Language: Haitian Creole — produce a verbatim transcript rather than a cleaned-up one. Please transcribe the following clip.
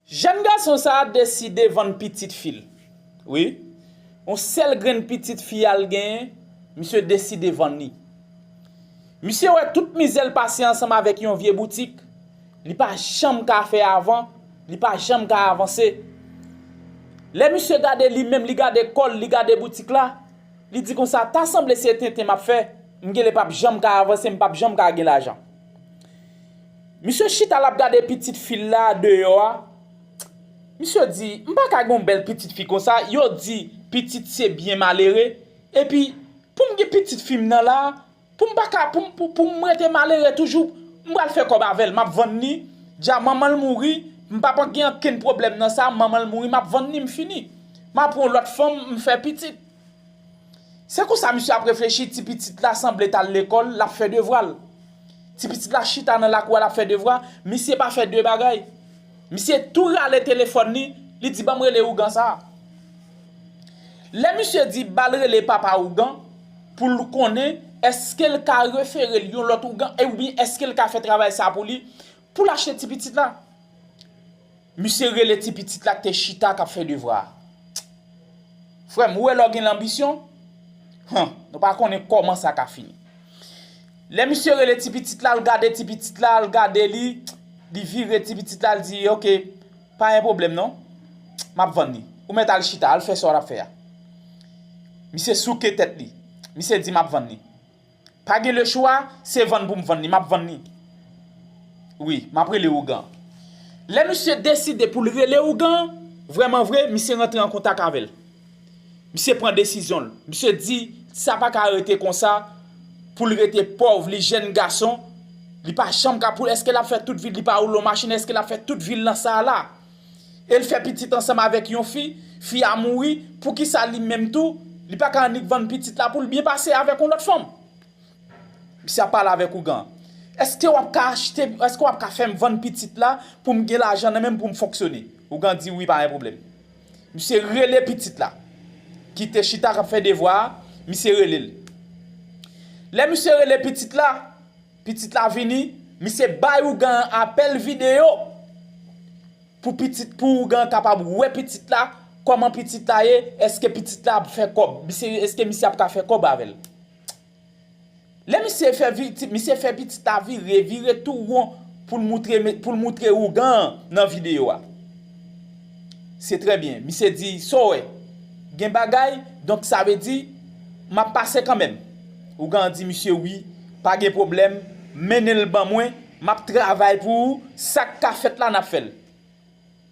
Jèn gason sa a deside vann pitit fi l. Wi. Yon sèl grenn pitit fi a l genyen, misye deside vann li. Misye wè tout mizè l pase ansanm avèk yon vye boutik. Li pa janm ka fè avan, li pa janm ka avanse. Lè misye gade li menm, li gade kò l, li gade boutik la, li di konsa, "Ta sanble se tenten m ap fè, m genlè p ap janm ka avanse, m p ap janm ka gen lajan." Misye chita l ap gade pitit fi l la deyò a. Misye di, "M pa ka gen yon bèl pitit fi konsa, yo di pitit se byen malere, epi pou m gen pitit fi m nan la, pou m pa ka, pou m, pou, pou m rete malere toujou, m pral fè kòb avè l, m ap vann li, dja manman l mouri, m p ap gen ankenn pwoblèm nan sa, manman l mouri, m ap vann li, m fini. M ap pran yon lòt fanm, m fè pitit." Se konsa misye ap reflechi, ti pitit la sanble t al lekòl, l ap fè devwa l. Ti pitit la chita nan lakou a, l ap fè devwa, misye pa fè de bagay. Misye tou rale telefòn li, li di, "Ban m rele ougan sa a." Lè misye di, "Ba l rele papa ougan," pou l konnen èske l ka refere l yon lòt ougan, e oubyen èske l ka fè travay sa pou li, pou l achte ti pitit la. Misye rele ti pitit la k te chita k ap fè devwa a. Frè m, ou wè lè w gen lanbisyon? Han, nou pa konnen kòman sa ka fini. Lè misye rele ti pitit la, l gade ti pitit la, l gade li, li vire ti pitit la, l di, "Oke, pa gen pwoblèm non. M ap vann li. Ou mèt al chita, al fè sa w t ap fè a." Misye souke tèt li. Misye di, "M ap vann li." Pa gen lechwa, se vann pou m vann li, m ap vann li. Wi, m ap rele ougan. Lè misye deside pou l rele ougan, vrèman vre, misye rantre an kontak avè l. Misye pran desizyon l. Misye di, sa pa ka rete konsa, pou l rete pòv, li jèn gason, li pa janm ka, pou èske l ap fè tout vi l, li pa woule yon machin, èske l ap fè tout vi l nan sa a la? E l fè pitit ansanm avèk yon fi, fi a mouri, poukisa li menm tou, li pa ka annik vann pitit la pou l byen pase avèk yon lòt fanm? Misye ap pale avèk ougan. Èske w ap ka achte, èske w ap ka fè m vann pitit la pou m gen lajan nan men m pou m fonksyone? Ougan di wi, pa gen pwoblèm. Misye rele pitit la, ki te chita k ap fè devwa a, misye rele l. Lè misye rele pitit la, pitit la vini, misye bay ougan an apèl videyo pou pitit, pou ougan an kapab wè pitit la, kòman pitit la ye, èske pitit la ap fè kòb, misye, èske misye ap ka fè kòb avè l. Lè misye fè vi-, ti, misye fè pitit la vire, vire tou won pou l moutre, pou l moutre ougan an nan videyo a. Se trè byen. Misye di, "Sa w wè, gen bagay, donk sa vle di, m ap pase kanmenm." Ougan an di misye, "Wi, pa gen pwoblèm, mennen l ban mwen, m ap travay pou ou, sa k ka fèt la, n ap fè l."